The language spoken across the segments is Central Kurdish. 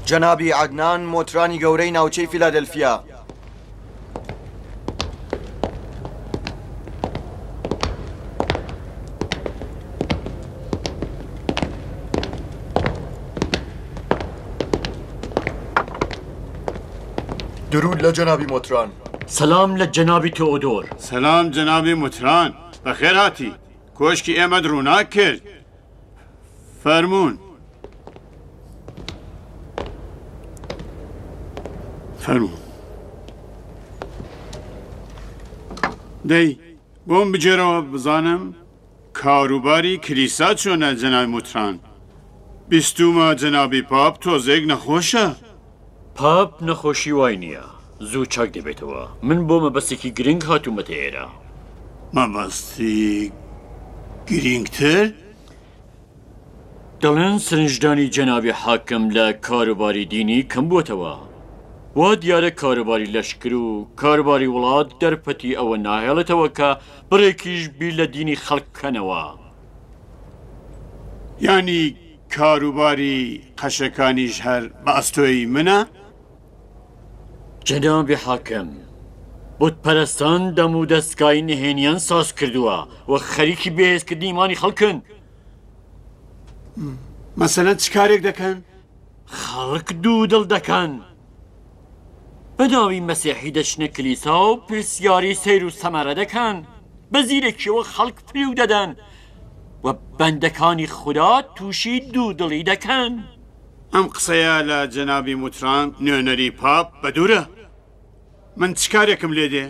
جەنابی عەدنان مۆترانی گەورەی ناوچەی فیلادلفیا. درود لە جەنابی مۆتران. سەلام لە جەنابی تئۆدۆر. سەلام جەنابی موتران، بەخێر هاتی، کۆشکی ئێمەت ڕووناک کرد. فەرموون. فەرموون. دەی بۆم بگێرەوە بزانم کاروباری کلیسا چۆنە جەنابی موتران؟ بیستوومە جەنابی پاپ تۆزێک نەخۆشە. پاپ نەخۆشی وای نییە، زوو چاک دەبێتەوە. من بۆ مەبەستێکی گرنگ هاتوومەتە ئێرە. مەبەستی گرینگتر؟ دەڵێن سرنجدانی جەنابی حاکم لە کاروباری دینی کەم بووەتەوە. وا دیارە کاروباری لەشکر و کاروباری وڵات دەرفەتی ئەوە ناهێڵێتەوە کە بڕێکیش بیر لە دینی خەڵک بکەنەوە. یانی کاروباری قەشەکانیش هەر بە ئەستۆی منە؟ جەنابی حاکم، بتپەرستان دەمودەستگای نهێنیان ساز کردووە و خەریکی بەهێزکردنی ئیمانی خەڵکن. مەسەلەن چ کارێک دەکەن؟ خەڵک دوودڵ دەکەن. بە ناوی مەسیحی دەچنە کلیسا و پرسیاری سەیر و سەمەرە دەکەن. بە زیرەکیەوە خەڵک فریو دەدەن و بەندەکانی خودا تووشی دوودڵی دەکەن. ئەم قسەیە لە جەنابی موتران نوێنەری پاپ بەدوورە. من چ کارێکم لێ دێ؟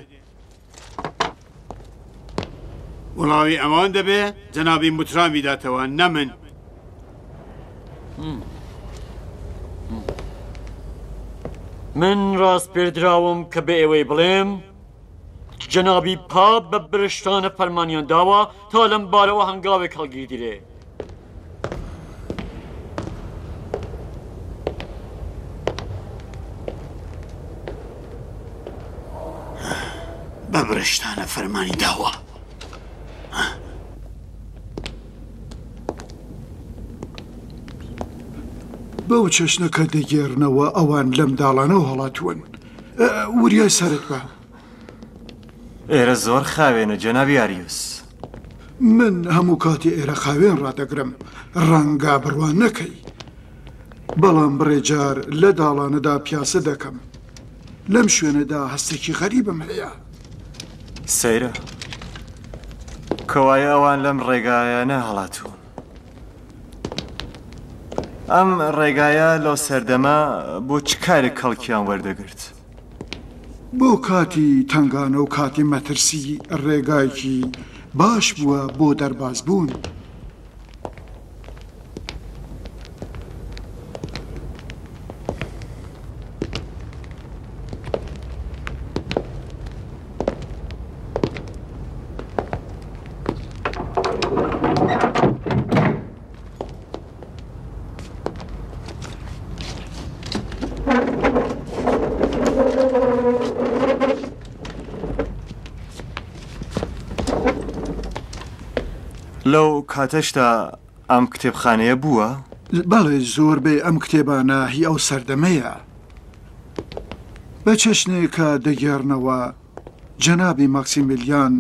وڵامی ئەوان دەبێ جەنابی موتران بیداتەوە نە من. من ڕاسپێردراوم کە بە ئێوەی بڵێم جەنابی پاپ بە برشتانە فەرمانیان داوە تا لەم بارەوە هەنگاوێک هەڵگیردرێ. بە برشتانە فەرمانی داوە. بەو چەشنە کە دەگێڕنەوە ئەوان لەم داڵانەوە هەڵاتوون. وریای سەرت بە. ئێرە زۆر خاوێنە جەنابی ئاریوس. من هەموو کاتی ئێرە خاوێن ڕادەگرم، ڕەنگە بڕوا نەکەی. بەڵام بڕێ جار لە داڵانەدا پیاسە دەکەم. لەم شوێنەدا هەستێکی غەریبم هەیە. سەیرە. کەوایە ئەوان لەم ڕێگایانە هەڵاتوون. ئەم ڕێگایە لەو سەردەمە بۆ چ کارێک کەڵکیان وەردەگرت؟ بۆ کاتی تەنگانە و کاتی مەترسی ڕێگایەکی باش بووە بۆ دەرباز بوون. لەو کاتەشدا ئەم کتێبخانەیە بووە؟ بەڵێ زۆربەی ئەم کتێبانە هی ئەو سەردەمەیە. بە چەشنێک کە دەگێڕنەوە جەنابی ماکسیمیلیان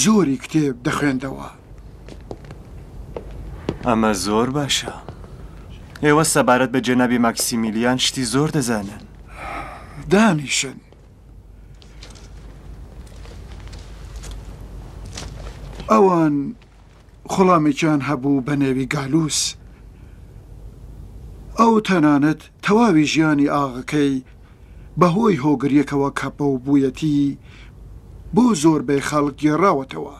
زۆری کتێب دەخوێندەوە. ئەمە زۆر باشە. ئێوە سەبارەت بە جەنابی ماکسیمیلیان شتی زۆر دەزانن. دانیشن. ئەوان خوڵامێکیان هەبوو بە نێوی گالوس. ئەو تەنانەت تەواوی ژیانی ئاغەکەی بە هۆی هۆگرییەکەوە کە بەو بوویەتی بۆ زۆربەی خەڵک گێڕاوەتەوە.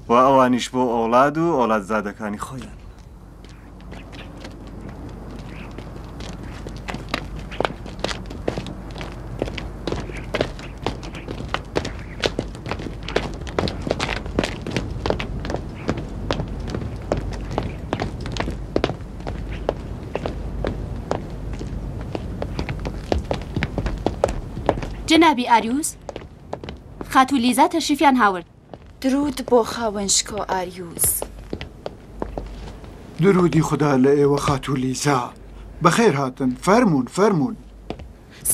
و ئەوانیش بۆ ئەوڵاد و ئەوڵادزادەکانی خۆیان. جەنابی ئاریوس، خاتوو لیزا تەشریفیان هاورد. دروود بۆ خاوەن شکۆ ئاریوس. دروودی خودا لە ئێوە خاتوو لیزا. بەخێر هاتن، فەرموون، فەرموون.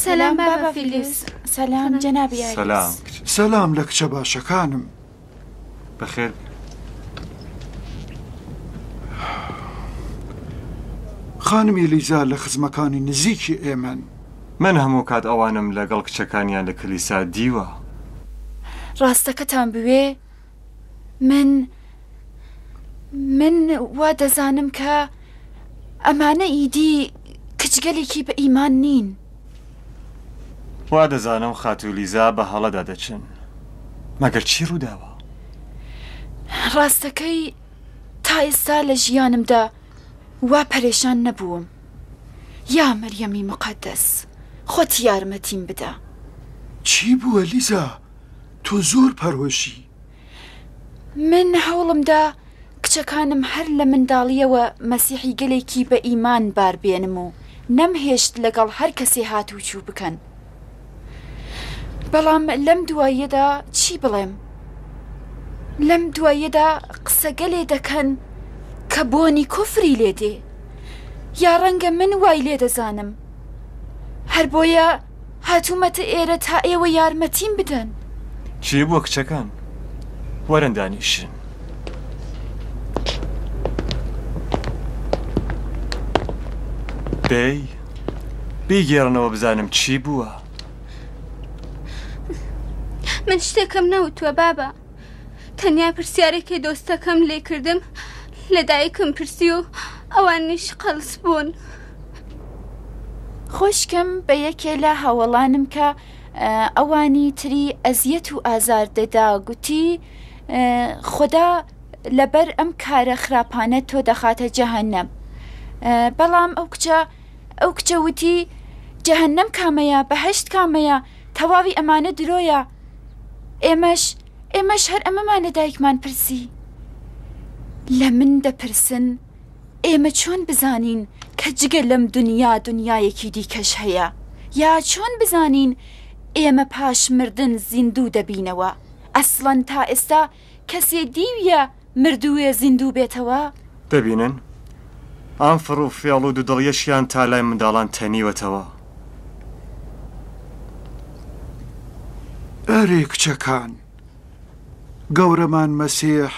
سەلام بابا فیلیوس. سەلام جەنابی ئاریوس. سەلام کچ. سەلام لە کچە باشەکانم. بەخێر بێن. خانمی لیزا لە خزمەکانی نزیکی ئێمەن. من هەموو کات ئەوانم لەگەڵ کچەکانیان لە کلیسا دیوە. ڕاستەکەتان بوێ من من وا دەزانم کە ئەمانە ئیدی کچگەلێکی بە ئیمان نین. وا دەزانم خاتوو لیزا بە هەڵەدا دەچن. مەگەر چی ڕووداوە؟ ڕاستەکەی تا ئێستا لە ژیانمدا وا پەرێشان نەبووم. یا مەریەمی موقەدەس خۆت یارمەتیم بدە. چی بووە لیزا؟ تۆ زۆر پەرۆشی. من هەوڵم دا کچەکانم هەر لە منداڵییەوە مەسیحیگەلێکی بە ئیمان بار بێنم و نەمهێشت لەگەڵ هەر کەسێ هاتوچوو بکەن. بەڵام لەم دواییەدا چی بڵێم؟ لەم دواییەدا قسەگەلێ دەکەن کە بۆنی کوفری لێ دێ. یا ڕەنگە من وای لێ دەزانم. هەر بۆیە هاتوومەتە ئێرە تا ئێوە یارمەتیم بدەن. چی بووە کچەکان؟ وەرن دانیشن. دەی بیگێڕنەوە بزانم چی بووە؟ من شتێکم نەوتووە بابە. تەنیا پرسیارێکی دۆستەکەم لێ کردم لە دایکم پرسی و ئەوانیش قەڵس بوون. خوشکم بە یەکێ لە هاوەڵانم کە ئەوانی تری ئەزیەت و ئازار دەدا گوتی، خودا لەبەر ئەم کارە خراپانە تۆ دەخاتە جەهەنەم. بەڵام ئەو کچە ئەو کچە وتی، جەهەنەم کامەیە، بەهەشت کامەیە، تەواوی ئەمانە درۆیە. ئێمەش ئێمەش هەر ئەمەمان لە دایکمان پرسی. لە من دەپرسن ئێمە چۆن بزانین کە جگە لەم دنیا دنیایەکی دیکەش هەیە؟ یا چۆن بزانین ئێمە پاش مردن زیندوو دەبینەوە؟ ئەسڵەن تا ئێستا کەسێ دیویە مردووێ زیندوو بێتەوە؟ دەبینن ئەم فڕ و فێڵ و دوودڵیەشیان تا لای منداڵان تەنیوەتەوە. ئەرێ کچەکان، گەورەمان مەسیح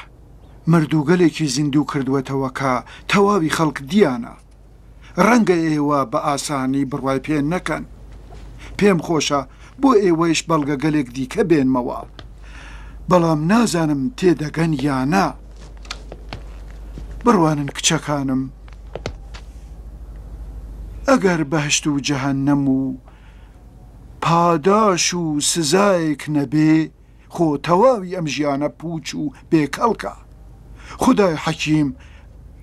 مردووگەلێکی زیندوو کردووەتەوە کە تەواوی خەڵک دییانە. ڕەنگە ئێوە بە ئاسانی بڕوای پێ نەکەن. پێم خۆشە بۆ ئێوەیش بەڵگەگەلێک دیکە بێنمەوە، بەڵام نازانم تێدەگەن یا نا. بڕوانن کچەکانم، ئەگەر بەهەشت و جەهەنەم و پاداش و سزایەک نەبێ، خۆ تەواوی ئەم ژیانە پووچ و بێ کەڵکە. خودای حەکیم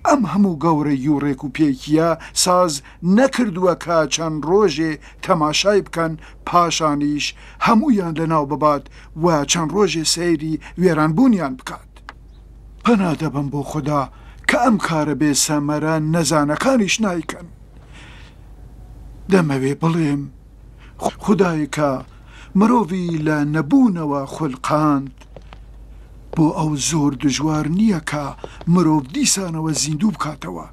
ئەم هەموو گەورەیی و ڕێک و پێکییە ساز نەکردووە کە چەند ڕۆژێ تەماشای بکەن پاشانیش هەموویان لەناو ببات و چەند ڕۆژێ سەیری وێران بوونیان بکات. پەنا دەبەم بۆ خودا کە ئەم کارە بێ سەمەرە نەزانەکانیش نایکەن. دەمەوێ بڵێم. خودای کە مرۆڤی لە نەبوونەوە خولقاند، بۆ ئەو زۆر دژوار نییە کە مرۆڤ دیسانەوە زیندوو بکاتەوە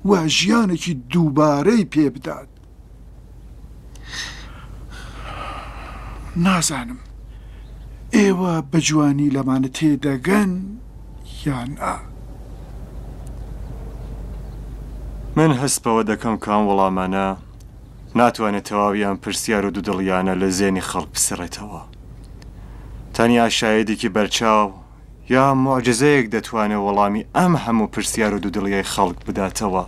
و ژیانێکی دووبارەی پێ بدات. نازانم ئێوە بە جوانی لەمانە تێدەگەن یان نا. من هەست بەوە دەکەم کە ئەم وەڵامانە ناتوانێت تەواوی ئەم پرسیار و دوودڵییانە لە زێنی خەڵک بسڕێتەوە. تەنیا شایەدێکی بەرچاو یا موعجیزەیەک دەتوانێت وەڵامی ئەم هەموو پرسیار و دوودڵییەی خەڵک بداتەوە.